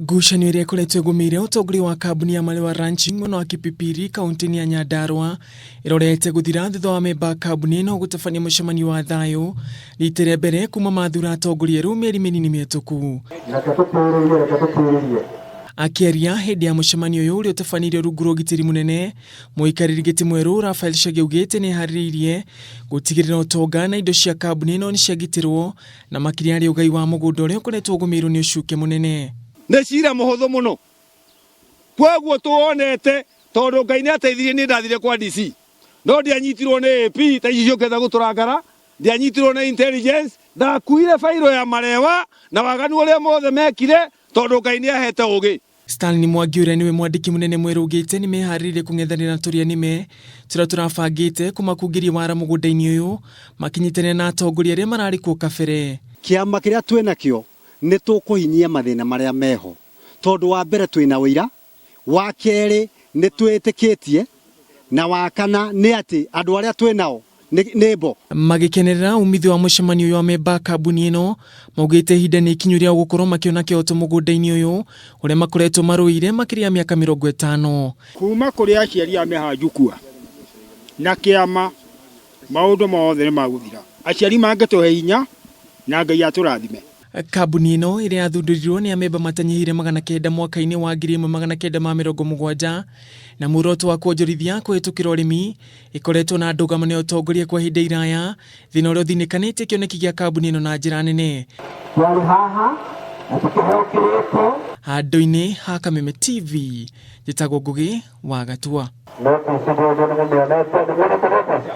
Ngucanio ĩrĩa ĩkoretwo ĩgũmĩire ũtongoria wa kambuni ya Malewa Ranching mwena wa Kipipiri kaunti-inĩ ya Nyandarua ĩrorete gũthira thutha wa memba a kambuni ĩno gũtabania mũcemanio wa thayũ rita rĩa mbere kuma mathura atongoria erũ mĩeri mĩnini mĩhetũku. Reke tũtĩrĩrie, reke tũtĩrĩrie. Akĩaria hĩndĩ ya mũcemanio ũyũ ũrĩa ũtabanĩirio rungu rwa ũgitĩri mũnene, mũikarĩri gĩtĩ mwerũ Raphael Chege augĩte nĩ eharĩrĩirie gũtigĩrĩra ũtonga na indo cia kambuni ĩno nĩ ciagitĩrwo na makĩria harĩ ũgai wa mũgũnda ũrĩa ũkoretwo ũgũmĩirwo nĩ ũcuke mũnene. Nĩ cira mũhũthũ mũno kwoguo tuwonete tondũ Ngai nĩ ateithirie niĩ ndathire kwa DC no ndianyitirwo nĩ AP ta ici ciũkĩte gũtũrangara, ndianyitirwo nĩ intelligence, ndakuire bairo ya marewa na waganu ũrĩa mothe mekire tondũ Ngai nĩ ahete ũgĩ. Stanley Mwangi ũrĩa nĩwe mwandĩki mũnene mwerũ augĩte nĩ meharĩrĩirie kũng'ethanĩra na tũrĩa nĩme tũrĩa tũrabangĩte kũmakungĩria wara mũgũnda-inĩ ũyũ makĩnyitanĩra na atongoria arĩa mararĩ kuo kabere. Kĩama kĩrĩa twĩnakĩo nĩ tũkũhinyia mathĩna marĩa meho tondũ wa mbere twĩna ũira, wa kerĩ nĩ twĩtĩkĩtie na wa kana nĩ atĩ andũ arĩa twĩnao nĩ mbo. Magĩkenerera umithio wa mũcemanio ũyũ wa memba a kambuni ĩno maugĩte ihinda nĩ ikinyu rĩa gũkorwo makĩona kĩhoto mũgũnda-inĩ ũyũ ũrĩa makoretwo marũĩire makĩria ya mĩaka 50. Kuma kũrĩ aciari a Mĩhanjukua na kĩama maũndũ mothe nĩ magũthira. Aciari mangĩtũhe hinya na Ngai atũrathime. Kambuni ĩno ĩrĩa yathundũrirwo nĩ amemba matanyihĩire 900 mwaka-inĩ wa 1970 na muoroto wa kuonjorithia kũhĩtũkĩra ũrĩmi ĩkoretwo na ndũgamano ya ũtongoria kwa ihinda iraya thĩna ũrĩa ũthinĩkanĩtie kĩoneki gĩa kambuni ĩno na njĩra nene. Twarĩ haha na tũkĩheo kĩrĩko. Handũ-inĩ ha Kameme TV, njĩtagwo Ngũgĩ wa Gatua. Notice nĩ mũmĩonete, nĩ muonete notice?